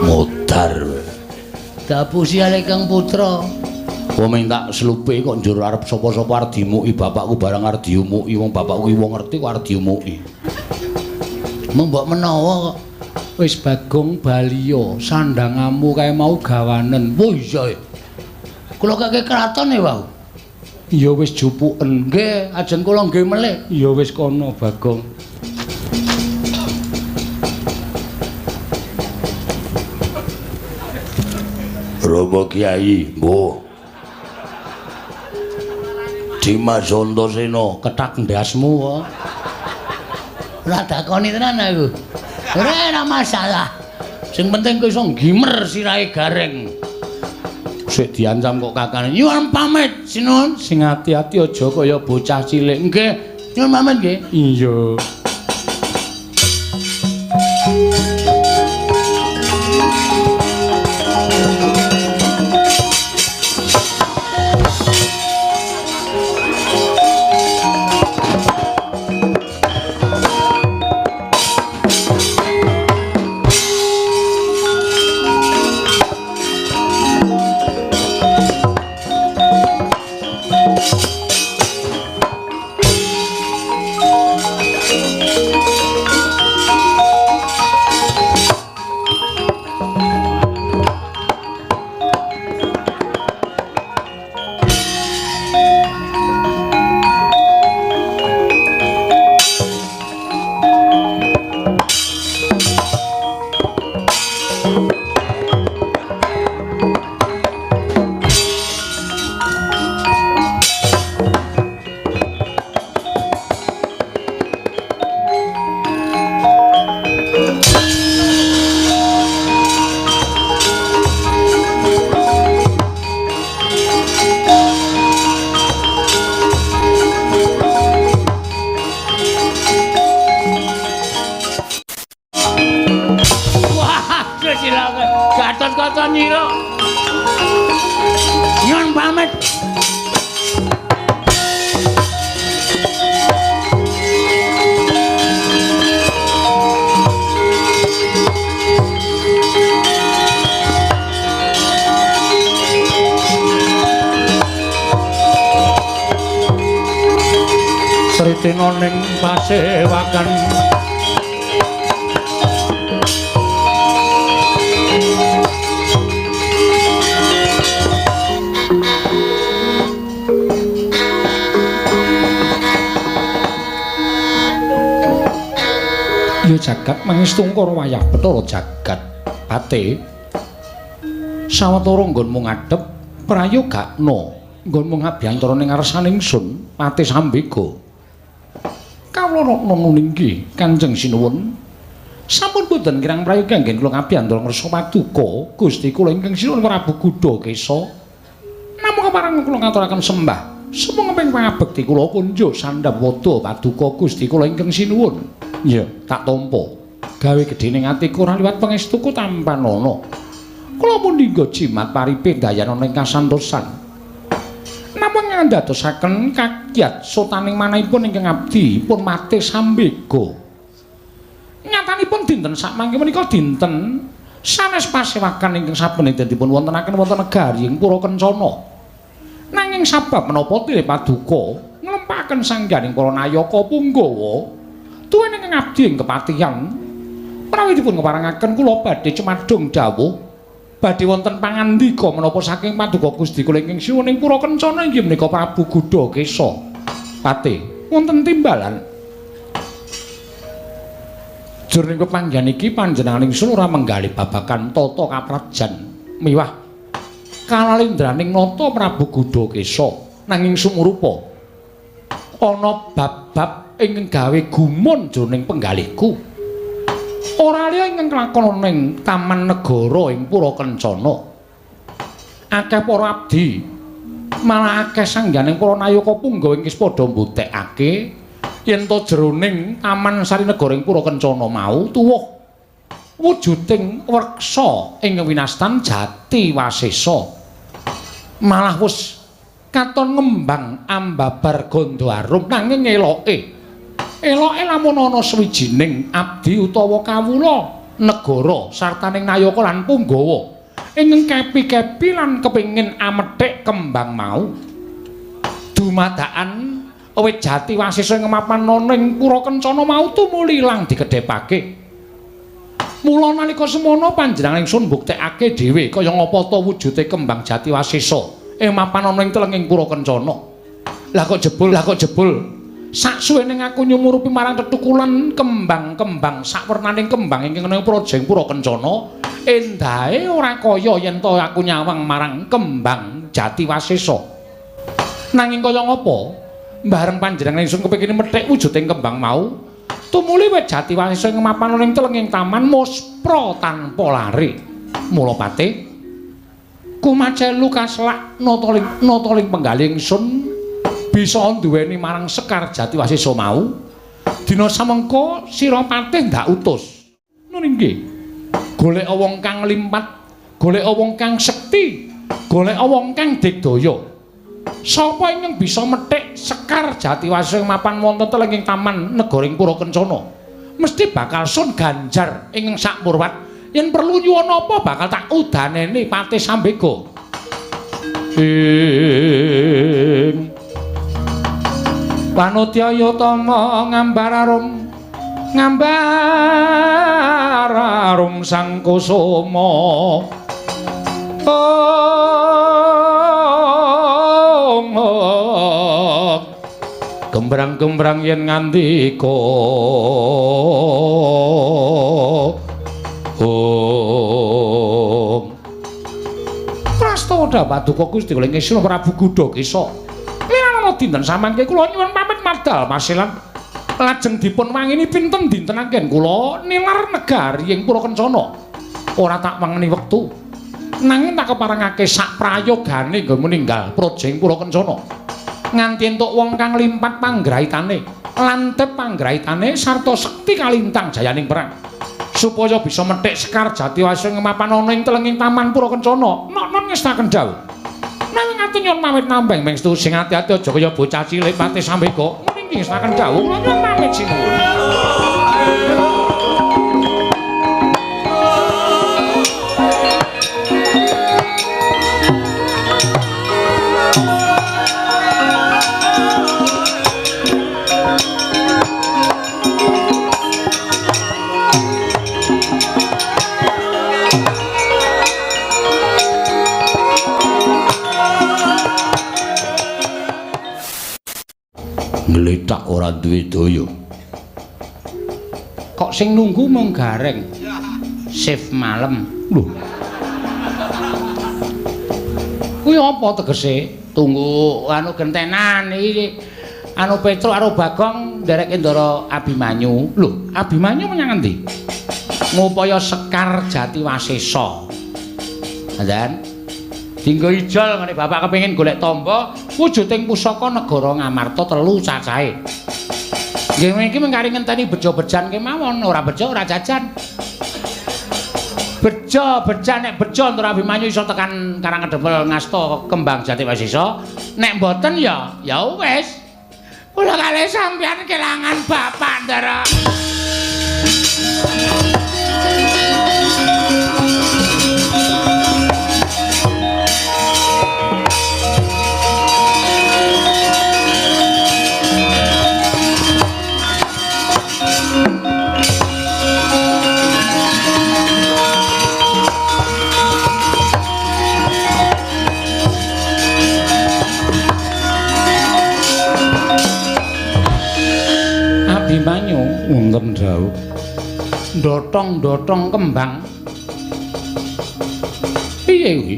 Modar. Dapusi ale Kang Putra. Wong minta slupe kok njur arep sapa-sapa arep dimuki bapakku barang arep diumuki wong bapakku ki wong ngerti kok arep diumuki. Mung mbok menawa kok. Wis Bagong baliya, sandangamu kae mau gawanen. Oh iya. Kula kake kraton e wau. Ya wis jupuken. Nggih, ajeng kula nggih melih. Ya wis kono Bagong. Romo Kiai, mbuh. Dimas Antasena kethak ndasmu kok. Ora dakoni tenan aku. Ora masalah. Sing penting kowe iso nggimer sirahe Gareng. Sik diancam kok kakane. Nyuwun pamit, sinuwun. Sing ati-ati aja kaya bocah cilik. Nggih, nyuwun pamit nggih. Iya. ta nyira. Nyuwun pamit. Sritina ning pasewakan ya jagat mangestu ngkara wayah Bathara jagat pate sawetara nggonmu ngadhep prayogakna nggonmu ngabiyantara ning ngarsaning sun Pate Sambega. Kawula ratna nuninggi Kanjeng Sinuwun sampun boten kirang prayoga anggen kula ngabiyantara ngrsa paduka Gusti kula ingkang sinuwun Prabu Gudakesa. Namung kepareng kula ngaturaken sembah sumangga pangabekti kula kunjuk sandhap wada paduka Gusti kula ingkang sinuwun. Iya, tak tampa. Gawe gedhening atiku ora liwat pangestuku tampanana. Kula mundhingga jimat paripe dayanana ing kasantosan. Namung ngandadosaken kakyat sotaning manahipun ingkang abdi pun Mate Sambega. Nyatanipun dinten sakmangke menika dinten sanes pasewakan ingkang saben dinten dipun wontenaken wonten negari ing Pura Kencana. Nanging sabab menapa tile paduka nglempaken sangganing para nayaka punggawa tuwin ingkang abdi ing kepatihan prawi dipun keparengaken kula badhe cemadung dawuh badhe wonten pangandika menapa saking paduka Gusti kula ingkang sinuwun ing Pura Kencana inggih menika Prabu Gudakesa. Pate wonten timbalan jroning pepanggihan iki panjenengan ingsun ora menggalih babagan tata kaprajan miwah kalalendraning nata Prabu Gudakesa nanging sumurupa ana bab-bab ingkang gawe gumun jroning penggalihku. Ora liya ingkang kelakon ning Taman Negara ing Pura Kencana. Akeh para abdi, malah akeh sangganing para nayaka punggawa ing wis padha mbutekake yen to jroning Taman Sari Negara ing Pura Kencana mau tuwuh wujuding wreksa ing winastan Jati Wasesa. Malah wis katon ngembang ambabar gandha arum nanging eloke. Eloke lamun ana sawijining abdi utawa kawula negara sartaning nayaka lan punggawa ingkang kepi-kepi lan kepengin amethik kembang mau. Dumadakan wit Jati Wasesa ing mapan ana ing Pura Kencana mau tumuli ilang dikedhepake. Mula nalika semono panjenengan ingsun mbuktekake dhewe kaya ngapa ta wujude kembang Jati Wasesa ing mapan ana ing telenging Pura Kencana. Lah kok jebul saksuwene aku nyumurupi marang tetukulan kembang-kembang sakwernaning kembang ingkang ana ing praja ing Pura Kencana endahe ora kaya yen ta aku nyawang marang kembang Jati Wasesa. Nanging kaya ngapa bareng panjenengan ingsun kepengin methik wujuding kembang mau tumuli wit Jati Wasesa ing mapan ana ing telenging taman muspra tanpa lari. Mula pate kumacelu kaselak nata ling penggalih ingsun bisa nduweni marang Sekar Jati Wasesa mau. Dina samengko sira patih ndak utus. Nun inggih. Golek wong kang limpat, golek wong kang sekti, golek wong kang digdaya. Sapa ingkang bisa methik Sekar Jati Wasesa ing mapan wonten telenging taman negara ing Pura Kencana mesti bakal sun ganjar ingkang sakmurwat. Yen perlu nyuwun apa bakal tak udaneni Patih Sambega. Ing Panutyaya tama ngambar arum sang kusuma. Gembrang-gembrang yen ngandika. Prastawa paduka Gusti kula ing Prabu Gudakesa. Linanana dinten samangke kula nyuwun pamit madal pasilan. Lajeng dipun wangeni pinten dinten anggen kula nilar negari ing Pura Kencana. Ora tak wangeni wektu. Nanging tak keparengake sak prayogane nggonmu ninggal praja ing Pura Kencana. Nganti entuk wong kang limpat panggraitane, lantip panggraitane sarta sekti kalintang jayaning perang. Supaya bisa methik Sekar Jati Wasesa mapan ana ing telenging Taman Pura Kencana. Nok-non ngestaken dawuh. Nanging ati nyuwun pamit nambeng mengstu sing ati-ati aja kaya bocah cilik pati sambeka. Mriki ngestaken dawuh kula nyuwun pamit sinuwun. Nglethak ora duwe daya. Kok sing nunggu mung Gareng. Shift malem. Lho. Kuwi apa tegese? Tunggu anu gentenan iki anu Petruk karo Bagong ndereke Ndara Abimanyu. Lho, Abimanyu menyang endi? Ngupaya Sekar Jati Wasesa. Andan. Dinggo ijol ngene bapak kepengin golek tamba wujuding pusaka negara Ngamarta telu cacahe. Nggih iki mengkari ngenteni bejo-bejan kemawon, ora bejo ora jajan. Bejo-bejan nek bejo Ndara Abimanyu iso tekan Karangkedempel ngasta kembang Jati Wasesa, nek mboten ya ya wis. Kula kalih sampeyan kelangan bapak Ndara. Abimanyu wonten dawuh. Ndotong-ndotong kembang. Piye kuwi?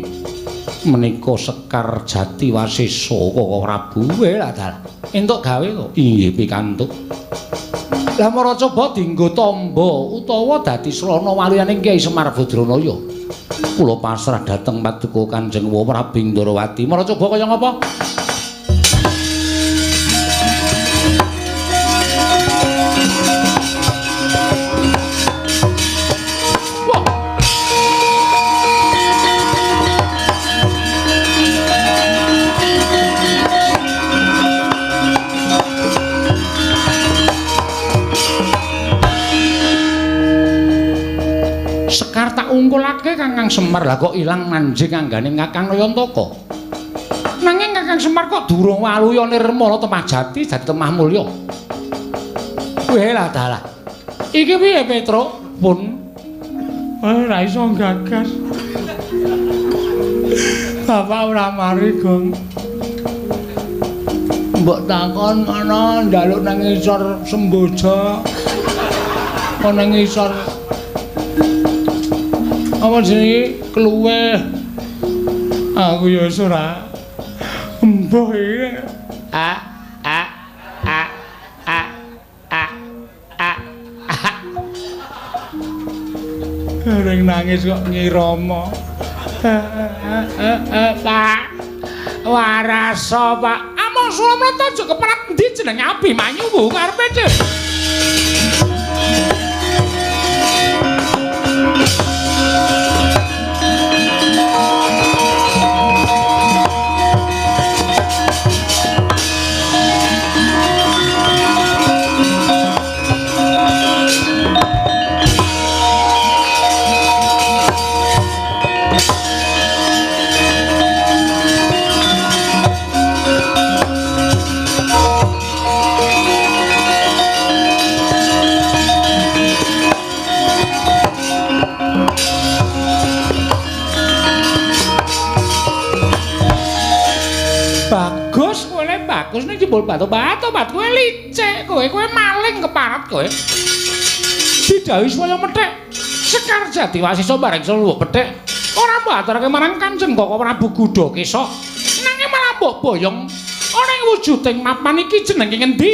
Menika Sekar Jati Wasesa Koko Prabu. Lah dalah. Entuk gawe kok. Inggih pikantuk. Lah mara coba dienggo tamba utawa dadi slana waliyane Kyai Semar Badranaya. Kula pasrah dhateng paduka Kanjeng Prabu Ndrawati. Mara coba kaya ngapa? Sekar tak ungkulake Kakang Semar, lah kok ilang manjing anggane Kakang Nayantaka. Nanging Kakang Semar kok durung waluya nirmala temah jati dadi temah mulya. Weh lah dalah. Iki piye Petruk? Pun ora iso gagas. Bapak ora mari, Gong. Mbok takon ana njaluk nang ngisor semboja. Ana ngisor apa jenenge kluweh. Aku ya wis ora embuh iki. A a a a a a. Ring nangis kok ngirama. Pak waraso Pak. Among Sulamrata aja keperat endi jenenge Abimanyu bu karepe dhewe. Bagus kowe le bagus ning jebul batu-batu bat kowe licik kowe kowe maling keparat kowe. Didhawuhi supaya methik Sekar Jati Wasesa bareng seluwuh pethik ora mbok aturake marang Kanjeng Koko Prabu Gudakesa nanging malah mbok boyong ana ing wujuding mapan iki jenenge ngendi?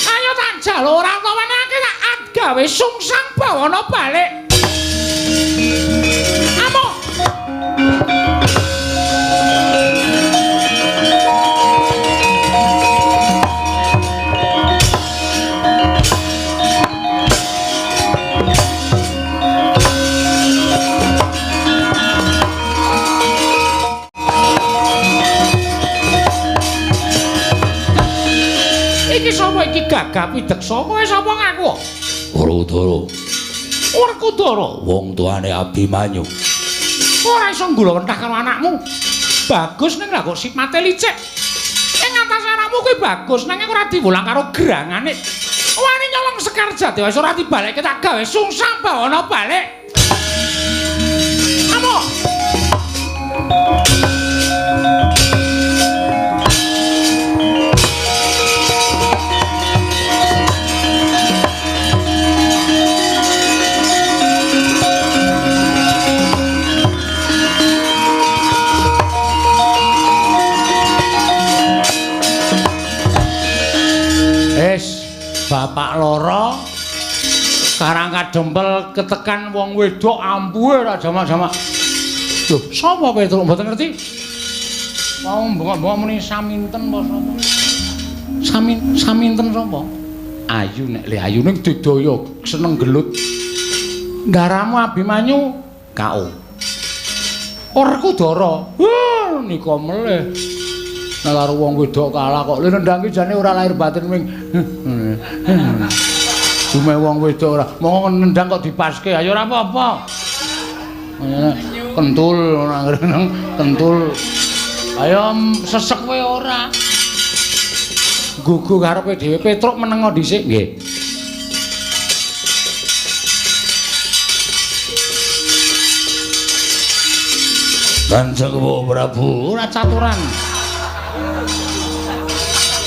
Ayo tak jaluk ora tawanake tak gawe sungsang bawana balik. Amuk. Iki sapa iki Gagah Pideksa? Kowe sapa ngaku? Werkudara. Werkudara, wong tuane Abimanyu. Ora iso nggulawentah karo anakmu. Bagus ning lha kok sipate licik. Ing atase anakmu kuwi bagus nanging ora diwulang karo gerangane. Wani nyolong Sekar Jati wis ora dibalekke tak gawe sungsang bawana balik. Amuk. Bapak loro Karang Kadempel ketekan wong wedok ampuhe ora jamak-jamak. Lho, sapa Petruk mboten ngerti? Mau bengok-bengok muni saminten apa sapa? Saminten sapa? Ayu nek le ayu ning didaya seneng gelut. Ndaramu Abimanyu KO. Werkudara. Wah, nika melih. Nek karo wong wedok kalah kok lha nendang ki jane ora lahir batin ming. Dume wong wedok ora monggo nendang kok dipaske ayo ora apa-apa. Kentul kentul. Ayo sesek kowe ora. Gugu karepe dhewe Petruk menengo dhisik nggih. Kanjeng Prabu ora caturan.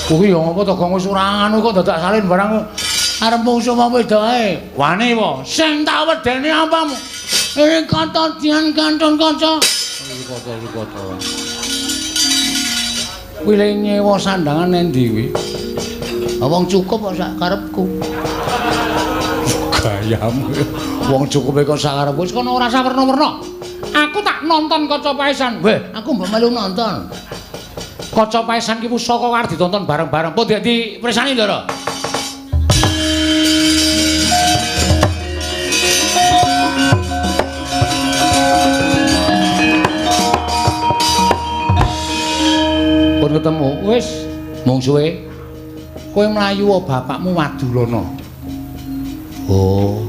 Kuwi ya ngapa to gong wis ora anu kok dadak salin barang arep mungsuh wong wedok ae. Wani po, sing tak wedeni apamu? Ini kata dian kantun kaca. Kata. Kuwi le nyewa sandangan endi kuwi? Wong cukup kok sak karepku. Gayamu. Wong cukup kok sak karepku wis kono ora usah werna-werna. Aku tak nonton Kaca Paesan. Weh, aku mbok melu nonton. Kaca Paesan ki pusaka arep ditonton bareng-bareng. Apa dadi presani, Ndara? Pun ketemu, wis mungsuhe. Kowe mlayu bapakmu Wadulana. Oh.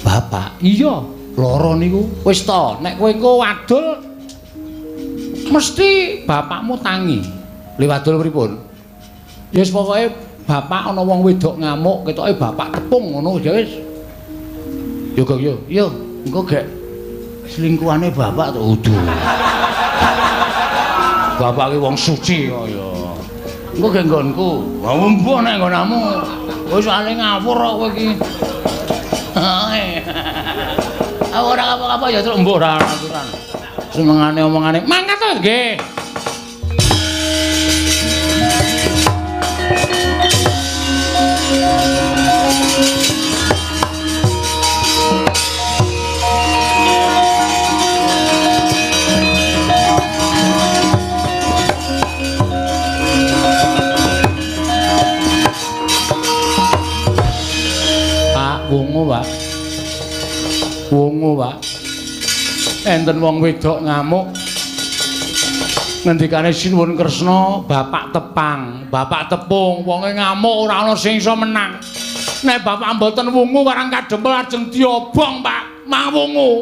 Bapak? Iya, lara niku. Wis to, nek kowe engko wadul mesti bapakmu tangi. Li wadul pripun? Ya wis pokoke bapak ana wong wedok ngamuk, ketoke bapak tepung ngono ya wis. Yo Gong yo. Yo, engko gek selingkuhane bapak to udu. Bapak ki wong suci kok ya. Engko gek nggonku. Wah mbuh nek nggonamu. Wis ale ngawur kok kowe iki. Aku ora apa-apa ya terus mbuh ora aturan. Senengane omongane mangkat to nggih. Pak wungu, Pak. Wungu, Pak. Enten wong wedok ngamuk. Ngendikane Sinuwun Kresna, bapak tepang, bapak tepung, wonge ngamuk ora ana sing iso menang. Nek bapak mboten wungu Karang Kadempel ajeng diobong, Pak. Mang wungu.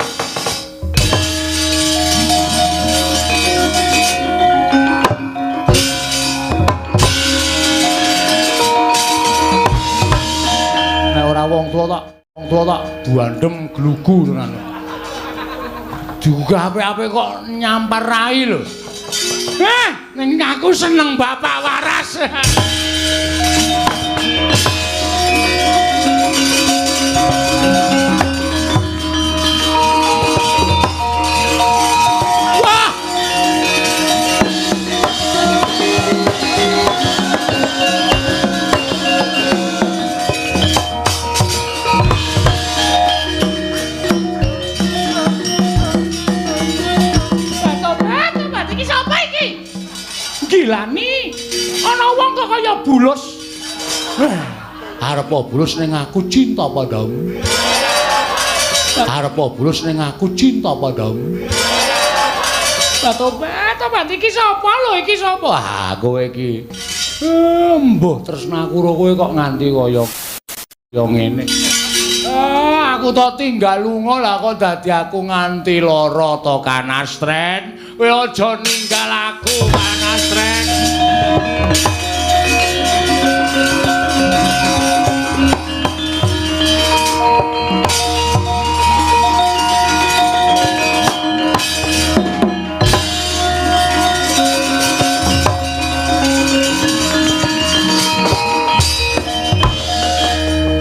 Nek ora wong tuwa tak buandem glugu tenan. Diugah apik-apik kok nyampar rai lho. Ning aku seneng bapak waras. Wah! Gilani, ana wong kok kaya bulus. Arep bulus ning aku cinta padamu. Arep bulus ning aku cinta padamu. Tobat, tobat iki sapa lho iki sapa? Ah, kowe iki. Mbuh tresna aku karo kowe kok nganti kaya ya ngene. Aku tok tinggal lunga lah kok dadi aku nganti lara to Kanastren. Kowe aja ninggal aku Kanastren.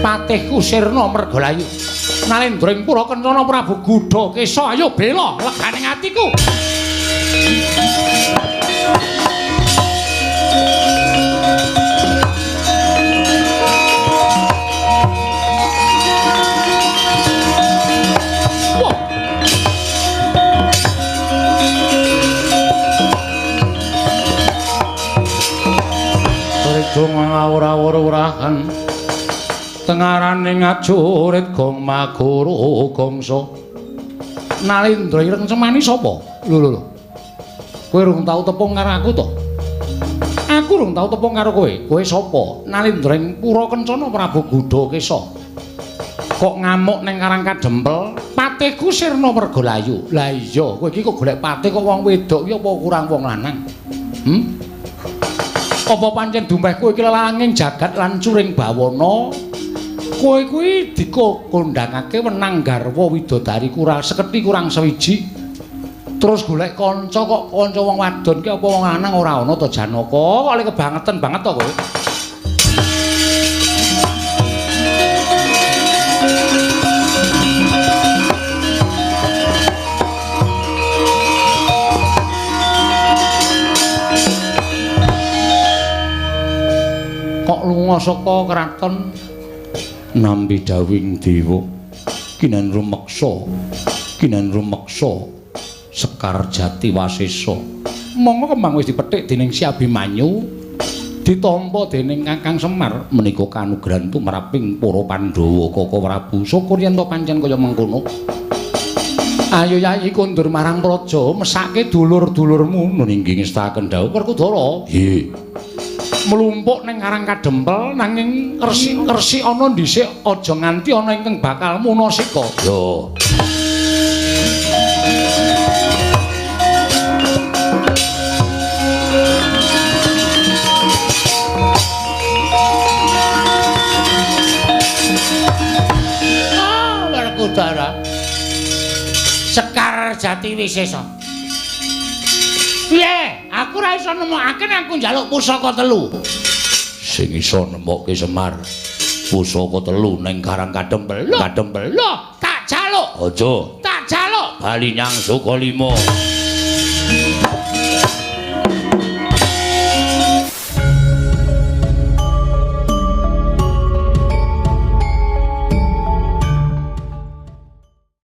Patihku sirna mergalayu. Nalendra ing pura kencana Prabu Gudha Kesa ayo bela leganing atiku. Wah. Rejo ngawur-awur-urahan. Tengarane ngajurit gong maguru gongso. Nalendra ireng cemani sapa? Lho lho lho. Kowe rung tau tepung karo aku to? Aku rung tau tepung karo kowe. Kowe sapa? Nalendra ing pura kencana Prabu Gudha Kesa. Kok ngamuk ning Karang Kadempel? Patihku sirna mergalayu. Lah iya, kowe iki kok golek patih kok wong wedok iki apa kurang wong lanang? Apa pancen dumeh kowe iki lelanging jagat lan curing bawana? Kowe kuwi dikondhangake wenang garwa widodari kurang seketi kurang sewiji. Terus golek kanca kok kanca wong wadon ki apa wong lanang ora ana to Janaka? Kok le kebangetan banget to kowe. Kok lunga saka kraton nampi dawing dewa kinan rumeksa Sekar Jati Wasesa. Monggo kembang wis dipethik dening Si Abimanyu, ditampa dening Kakang Semar. Menika kanugrahan tumraping para Pandhawa Kaka Prabu. Syukur yen to pancen kaya mengkono. Ayo Yayi kondur marang praja, mesake dulur-dulurmu. Nggih ngestaken dawuh Werkudara. Nggih. Mlumpuk ning Karang Kadempel nanging resik ana dhisik aja nganti ana ingkang bakal munasika. Yo. Ah, Werkudara. Sekar Jati Wisesa. Piye? Aku ora iso nemokake nek aku njaluk pusaka telu. Sing iso nemokke Semar pusaka telu ning Karang Kadempel. Kadempel. Lho, tak jaluk. Aja. Tak jaluk. Bali nyang Sukalima.